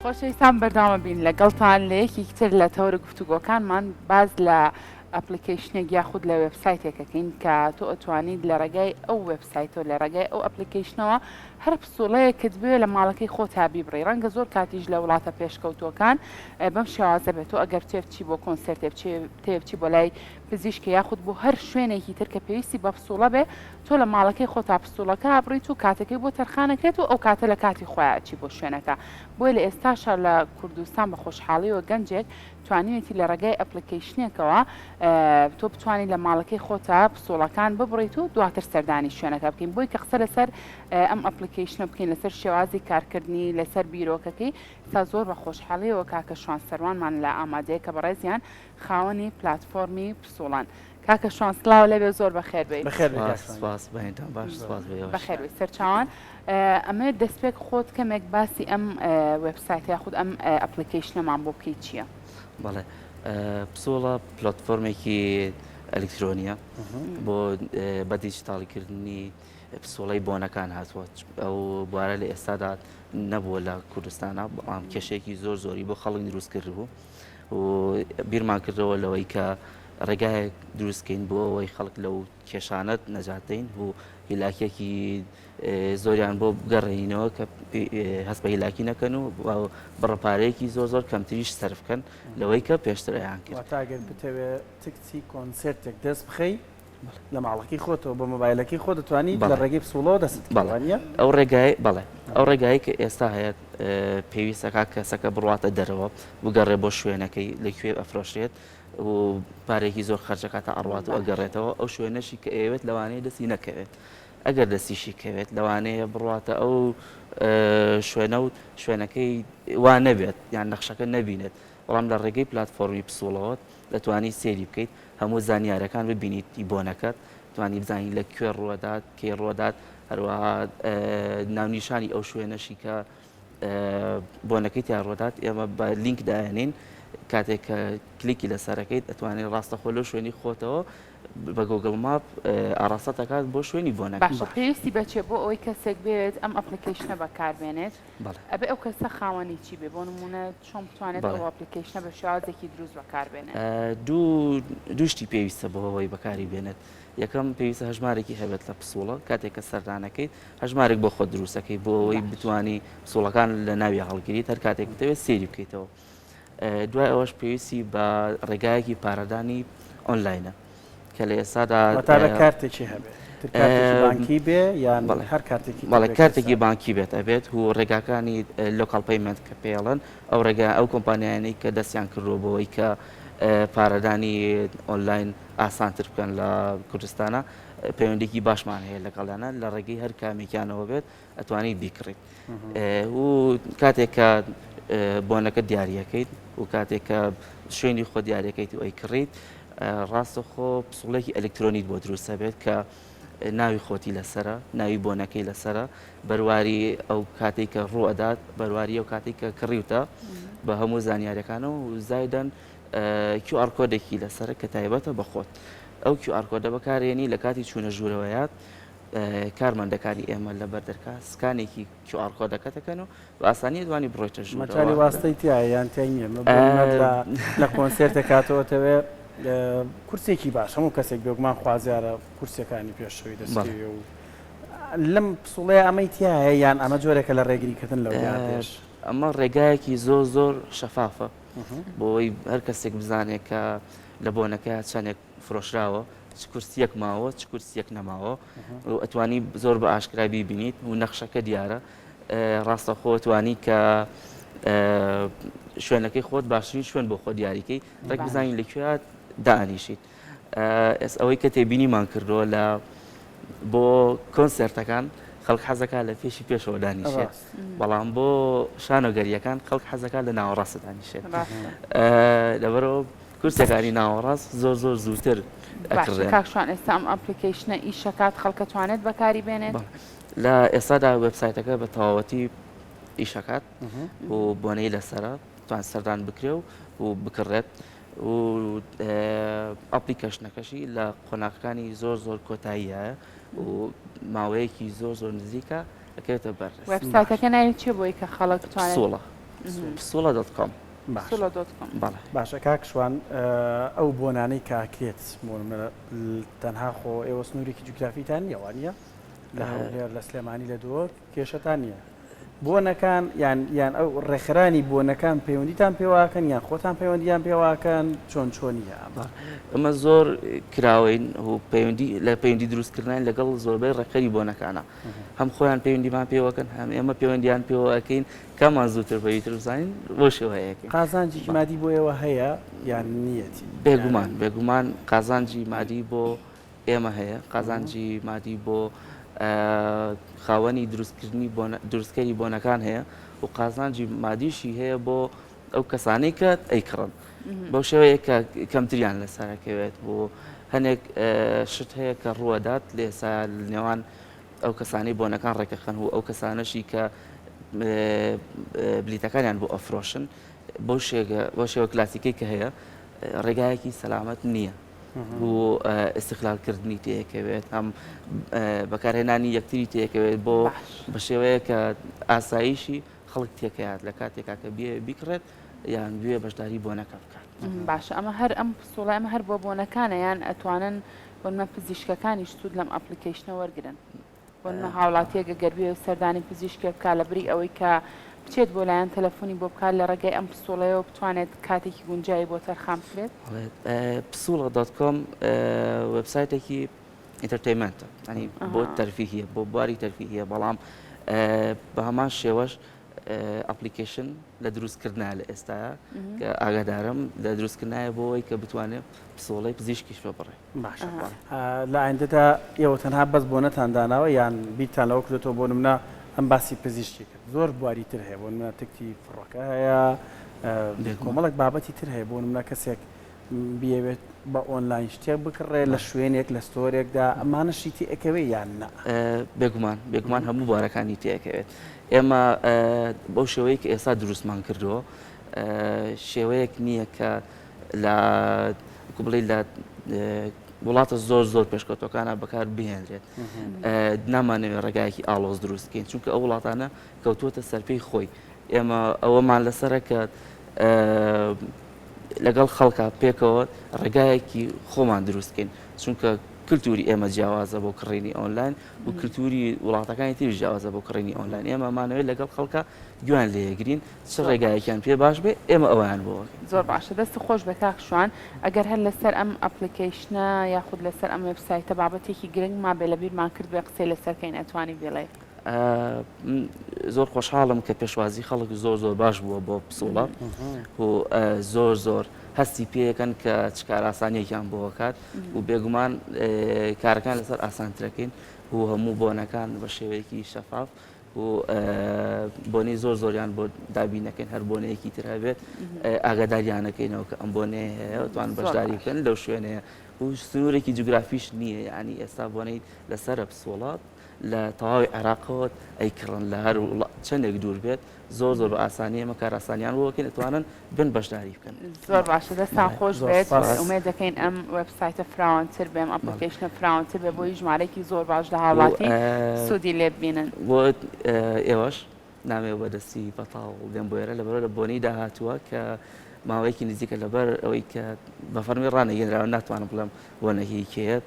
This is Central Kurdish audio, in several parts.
خۆشەویستان بەردەوامە بین لەگەڵتان لە یەکێکی تر لە تەوەرە گفتوگۆکانمان باس لە application ێک یاخود لە وێبسایتێکەکەین کە تۆ ئەتوانیت لە ڕێگای ئەو وێبسایتەوە لە ڕێگای ئەو application ەوە هەر پسوڵەیەکت بوێ لە ماڵەکەی خۆتا بیبڕی ڕەنگە زۆر کاتیش لە وڵاتە پێشکەوتووەکان بەم شێوازە بێت تۆ ئەگەر بچێ بچی بۆ کۆنسێرتێ بچێ بتەوێ بچی بۆ لای پزیشکێ یاخود بۆ هەر شوێنێکی تر کە پێویستی بە پسوڵە بێ تۆ لە ماڵەکەی خۆتا پسوڵەکە ئەبڕیت و کاتەکەی بۆ تەرخان ئەکرێت و ئەو کاتە لە کاتی خۆیا ئەچی بۆ شوێنەکە بۆیە لە ئێستاشا لە کوردستان بە خۆشحاڵیەوە گەنجێک توانیوێتی لە ڕێگای application ێکەوە تۆ بتوانی لە ماڵەکەی خۆتا پسوڵەکان ببڕیت و دواتر سەردانی شوێنەکە بکەین بۆی کە قسە لەسەر ئەم application ە بکەین لەسەر شێوازی کارکردنی لەسەر بیرۆکەکەی تا زۆر بە خۆشحاڵیەوە کاکە شوان سەروانمان لە ئامادەیە کە بەڕێزیان خاوەنی پلاتفۆرمی پسوڵەن. کاکە شوان سڵاو لێبێ زۆر بەخێر بێی. بەخێر بێی کاک سپاس شوان. سپاس بەینتان باش سپاس بۆ ئێوەش. بەخێر بێی سەرچاوان. ئەمەوێت دەستپێک خۆت کەمێک باسی ئەم وێبسایتە یاخود ئەم application ەمان بۆ بکەی چییە؟ بەڵێ پسوڵە پلاتفۆرمێکی ئەلکترۆنیە بۆ بە دیجیتاڵیکردنی پسوڵەی بۆنەکان هاتووە ئەو بوارە لە ئێستادا نەبووە لە کوردستانە بەڵام کێشەیەکی زۆر زۆری بۆ خەڵک دروست کردبوو و بیرمان کردەوە لەوەی کە ڕێگایەک دروستکەین بۆ ئەوەی خەڵک لەو کێشانەت نەجات دەین و هیلاکیەکی زۆریان بۆ بگەڕێنینەوە کە هەست بە هیلاکی نەکەن و بڕە پارەیەکی زۆر زۆر کەمتریش سەرف بکەن لەوەی کە پێشتر ئەیان کرد. واتە ئەگەر بتەوێ تکتی کۆنسێرتێک دەست بخەی لە ماڵەکەی خۆتەوە بە مۆبایلەکەی خۆت دەتوانی لە ڕێگەی پسوڵەوە دەستت بکەوێت وانییە؟ ئەو ڕێگای بەڵێ ئەو ڕێگای کە ئێستا هەیە پێویستەکە کەسەکە بڕواتە دەرەوە بگەڕێ بۆ شوێنەکەی لە کوێ ئەفرۆشرێت و پارێکی زۆر خەرجەکاتە ئەڕوات و ئەگەڕێتەوە ئەو شوێنەشی کە ئەیەوێت لەوانەیە دەستی نەکەوێت ئەگەر دەستیشی کەوێت لەوانەیە بڕواتە ئەو شوێنە و شوێنەکەی وا نەبێت یان نەخشەکە نەبینێت بەڵام لە ڕێگەی پلاتفۆرمی پسوڵەوە دەتوانی سەیری بکەیت هەموو زانیارەکان ببینیت ی بۆنەکەت توانی بزانی لە کوێ ڕوەدات کەی ڕوەدات هەروەها ناونیشانی ئەو شوێنەشی کە بۆنەکەی تیا ڕوەدات ئێمە بە لینک دایەنین کاتێک کە کلیکی لەسەرەکەیت دەتوانێت ڕاستەخۆ لەو شوێنی خۆتەوە بە Google Map ئاڕاستە دەکات بۆ شوێنی بۆنەکە. باشە پێویستی بە چیە بۆ ئەوەی کەسێک بێت ئەم application ە بەکاربێنێت ئەبێ ئەو کەسە خاوەنی چی بێ بۆ نمونە چۆن بتوانێت ئەو application ە بە شێوازێکی دروست بەکاربێنێت؟ دوو شتی پێویستە بۆ ئەوەی بەکاری بێنێت یەکەم پێویستە هەژمارێکی هەبێت لە پسوڵە کاتێک کە سەردانەکەیت هەژمارێک بۆ خۆت دروستەکەی بۆ ئەوەی بتانی پسوڵەکان لە ناوی هەڵگریت هەر کاتێک بتەوێت سێری بکەیتەوە دوای ئەوەش پێویستی بە ڕێگایەکی پارەدانی ئۆنلاینە کە لە ئێستادا واتە کارتێکی هەبێت کارتێکی بانکی بێ یان هەر کارتێکی بەڵێ کارتێکی بانکی بێت ئەبێت و ڕێگاکانی local payment کە پێڵن ئەو ڕێگا ئەو کۆمپانیانەی کە دەستیان کردووە بەوەی کە پارەدانی ئۆنلاین ئاسانتر بکەن لە کوردستانە پەیوەندێکی باشمان هەیە لەگەڵیانە لە ڕێگەی هەر کامێکیانەوە بێت ئەتوانیت بیکڕیت و کاتێک کە بۆنەکە دیاریەکەیت و کاتێک کە شوێنی خۆ دیارەکەیت و ئەیکڕیت ڕاستەخۆ پسوڵێکی ئەلکترۆنیت بۆ دروستە بێت کە ناوی خۆتی لەسرە ناوی بۆنەکەی لەسرە بەرواری ئەو کاتێک کە ڕوو ئەدات بەرواری ئەو کاتێک کە کڕیوتە بە هەموو زانیارەکانەوە و زایدەن QR code ێکی لەسرە کە تایبەتە بە خۆت ئەو QR code ە بەکارێنی لە کاتی چوونە ژوورەوەیات کارمەندەکانی ئێمە لە بەردەرکا scan ێکی QR code ەکە دەکەن و بە ئاسانی ئەتوانی بڕۆیتە ژوورەوە. مەجالی واستەی تیایە یان تیای نییە؟ لە کۆنسێرتێک هاتەوەتەوێ کورسێکی باش هەموو کەسێک بێگومان خوازیارە کورسیەکانی پێشەوەی دەستکەوێ و لەم پسوڵەیە ئەمەی تیایە یان ئەمە جۆرێکە لە ڕێگریکردن لەو دیاردەیەش؟ ئەمە ڕێگایەکی زۆر زۆر شەفافە بۆ ئەوەی هەر کەسێک بزانێت کە لە بۆنەکە چەندێک فرۆشراوە چ کورسیەک ماوە چ کورسیەک نەماوە و ئەتوانی زۆر بە ئاشکرا بیبینیت و نەخشەکە دیارە ڕاستەخۆ توانی کە شوێنەکەی خۆت باشترین شوێن بۆ خۆ دیاریکەی ڕێک بزانین لە کوێ دانیشیت ئێس ئەوەی کە تێبینیمان کردووە لە بۆ کۆنسێرتەکان خەڵک حەزەکە لە پێشی پێشەوە دانیشێت بەڵام بۆ شانۆگەریەکان خەڵک حەزەکە لە ناوەڕاست دانیشێت لەبەرەوە کورسیەکانی ناوەڕاست زۆر زۆر زووتر باشە ئەکڕدرێن. کاک شوان ئێستا ئەم application ە ئیش ئەکات خەڵک ئەتوانێت بەکاری بێنێت؟ بەڵێ لە ئێستادا وێبسایتەکە بە تەواوەتی ئیش ئەکات و بۆنەی لەسەرە توان سەردان بکرێ و و بکڕێت و application ەکەشی لە قۆناغەکانی زۆر زۆر کۆتاییە و ماوەیەکی زۆر زۆر نزیکە ئەکەوێتە بەر دەست. وێبسایتەکە ناوی چیە بۆی کە خەڵک بتوانێت؟ پسوڵە. پسوڵە dot com. پسوڵە dot com. بەڵێ. باشە کاک شوان ئەو بۆنانەی کە ئەکرێت بۆ نمونە تەنها خۆ ئێوە سنوورێکی جوگرافیتان نییە وانییە؟ لە هەولێر لە سلێمانی لە دهۆک کێشەتان نییە بۆنەکان یان یان ئەو ڕێکخەرانی بۆنەکان پەیوەندیتان پێواکەن یان خۆتان پەیوەندیان پێواکەن چۆن چۆنیە ئەمە؟ ئەمە زۆر کراوەین و پەیوەندی لە پەیوەندی دروستکردنین لەگەڵ زۆربەی ڕێکخەری بۆنەکانە هەم خۆیان پەیوەندیمان پێوەکەن هەم ئێمە پەیوەندیان پێوەکەین کامان زووتر بەویتر بزانین بۆ شێوەیەکەین. قازانجێکی مادی بۆ ئێوە هەیە یان نییەتی؟ بێگومان بێگومان قازانجی مادی بۆ ئێمە هەیە، قازانجی مادی بۆ خاوەنی دروستکردنی دروستکەری بۆنەکان هەیە و قازانجی مادیشی هەیە بۆ ئەو کەسانەی کە ئەیکڕن بەو شێوەیە کە کەمتریان لەسەرەکەوێت بۆ هەنێک شت هەیە کە ڕووەدات لێسا نێوان ئەو کەسانەی بۆنەکان ڕێکەخەن و ئەو کەسانەشی کە بلیتەکانیان بۆ ئەفرۆشن بەو شێوە کلاسیکەی کە هەیە ڕێگایەکی سەلامەت نییە. و ئیستغلال کردنی تێکەوێت هەم بەکارهێنانی یەکتری تێکەوێت بۆ بە شێوەیە کە ئاسایشی خەڵک تێکەیات لە کاتێکا کە بێ بیکڕێت یان بێ بەشداری بۆنەکە بکات. باشە ئەمە هەر ئەم پسوڵە ئەمە هەر بۆ بۆنەکانە یان ئەتوانن بۆنمە پزیشکەکانیش سوود لەم application ە وەرگرن؟ بۆ نمونە هاوڵاتیەک گەر بێ سەردانی پزیشکێ بکات لە بری ئەوەی کە بچێت بۆ لایەن تەلەفۆنی بۆ بکات لە ڕێگای ئەم پسوڵەیەوە بتوانێت کاتێکی گونجاوی بۆ تەرخان بکرێت؟ پسوڵە dot com وێبسایتێکی entertainment ە ینی بۆ تەرفیهیە بۆ بواری تەرفیهیە بەڵام بە هەمان شێوەش application لە دروستکردنا لە ئێستا کە ئاگادارم لە دروستکردنایە بۆ ئەوەی کە بتوانێت پسوڵەی پزیشکیش ببڕێ. باشە لە ئایندەدا ئێوە تەنها بەس بۆنەتان داناوە یان بیرتان لەوە کردۆتەوە بۆ نمونە ئەم باسی پزیشکی کرد زۆر بواری تر هەیە بۆ نمونە تکتی فڕۆکە هەیە کۆمەڵێک بابەتی تر هەیە بۆ نمونە کەسێک بیەوێت بە ئۆنلاین شتێک بکڕێ لە شوێنێک لە store ێکدا ئەمانەشی تێئەکەوێ یان نا؟ بێگومان بێگومان هەموو بوارەکانی تێئەکەوێت ئێمە بەو شێوەیە کە ئێستا دروستمان کردووە شێوەیەک نییە کە لە وەکو بڵێی لە وڵاتە زۆر زۆر پێشکەوتوەکانە بەکار بهێنرێت نامانەوێت ڕێگایەکی ئاڵۆز دروست بکەین چونکە ئەو وڵاتانە کەوتووەتە سەرپێی خۆی ئێمە ئەوەمان لەسەرە کە لەگەڵ خەڵکە پێکەوە ڕێگایەکی خۆمان دروست بکەین چونکە کللتوری ئێمە جیاوازە بۆ کڕینی ئۆنلاین و کللتوری وڵاتەکانی تری جیاوازە بۆ کڕینی ئۆنلاین ئێمە مانەوێت لەگەڵ خەڵکە گوێیان لێگرین چ ڕێگایەکیان پێ باش بێ ئێمە ئەوەیان بۆ ئەکەین. زۆر باشە دەستت خۆش بێ کاک شوان ئەگەر هەر لەسەر ئەم application ە یاخود لەسەر ئەم وێبسایتە بابەتێکی گرنگ مابێ لەبیرمان کردبێ قسەی لەسەر کەین ئەتوانی بیڵێی. زۆر خۆشحاڵم کە پێشوازی خەڵک زۆر زۆر باش بووە بۆ پسوڵە و زۆر زۆر هەستی پێیەکەن کە چ کارئاسانیەکیان بۆ ئەکات و بێگومان کارەکان لەسەر ئاسانترەکەین و هەموو بۆنەکان بە شێوەیەکی شەفاف و بۆنەی زۆر زۆریان بۆ دابین نەکەین هەر بۆنەیەکی تر هەبێت ئاگاداریانەکەینەوە کە ئەم بۆنەیە هەیە توان بەشداری بکەن لەو شوێنەیە و سنوورێکی جوگرافیش نییە یعنی ئێستا بۆنەی لەسەرە پسوڵات لە تەواوی عێراقەوە ئەیکڕن لە هەر چەندێک دوور بێت زۆر زۆر بە ئاسانی ئێمە کارئاسانیان بۆ بکەین ئەتوانن بن بەشداری بکەن. زۆر باشە دەستان خۆش بێت ئومێد دەکەین ئەم وێبسایتە فراوانتر بێ ئەم application ە فراوانتر بێ بۆی ژمارەیەکی زۆر باش لە هاوڵاتی سوودی لێ ببینن. بۆ ئێوەش نامەوێ بە دەستی بەتاڵ بێم بۆ ئێرە لەبەرئەوە لە بۆنەی داهاتووە کە ماوەیەکی نزیکە لەبەر ئەوەی کە بە فەرمی ڕانەگەنراوە ناتوانم بڵێم بۆنەکەی کێیە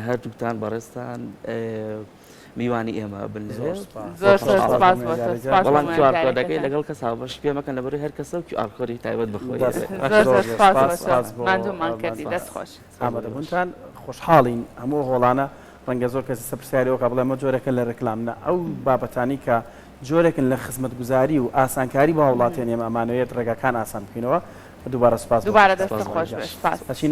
هەردووکتان بەڕێزتان میوانی ئێمە بن لەوێ. زۆر زۆر سپاس بۆ تۆ سپاس بۆ بەڵام QR میوانداریەکەتان. code ەکەی لەگەڵ کەس هاوبەش پێ مەکەن لەبەرئەوەی هەر کەسە و QR code ی تایبەت بە خۆی دەست هەبێت. خۆش زۆر زۆر زۆر سپاس سپاس بۆ تۆ سپاس بۆ ماندوومان کردی سپاس دەست خۆش. ئامادەبوونتان خۆشحاڵین هەموو ئەو هۆڵانە ڕەنگە زۆر کەس ئێستا پرسیاری ئەوە بکات بڵێ ئەمە جۆرێکە لە ڕێکلام نا ئەو بابەتانەی کە جۆرێکن لە خزمەتگوزاری و ئاسانکاری بۆ هاوڵاتیان ئێمە ئەمانەوێت ڕێگاکان ئاسان بکەینەوە دووبارە سپاس بۆ دووبارە تۆ دەستت سپاس بۆ خۆش ئێوەش. بێت سپاس. ئەچینە.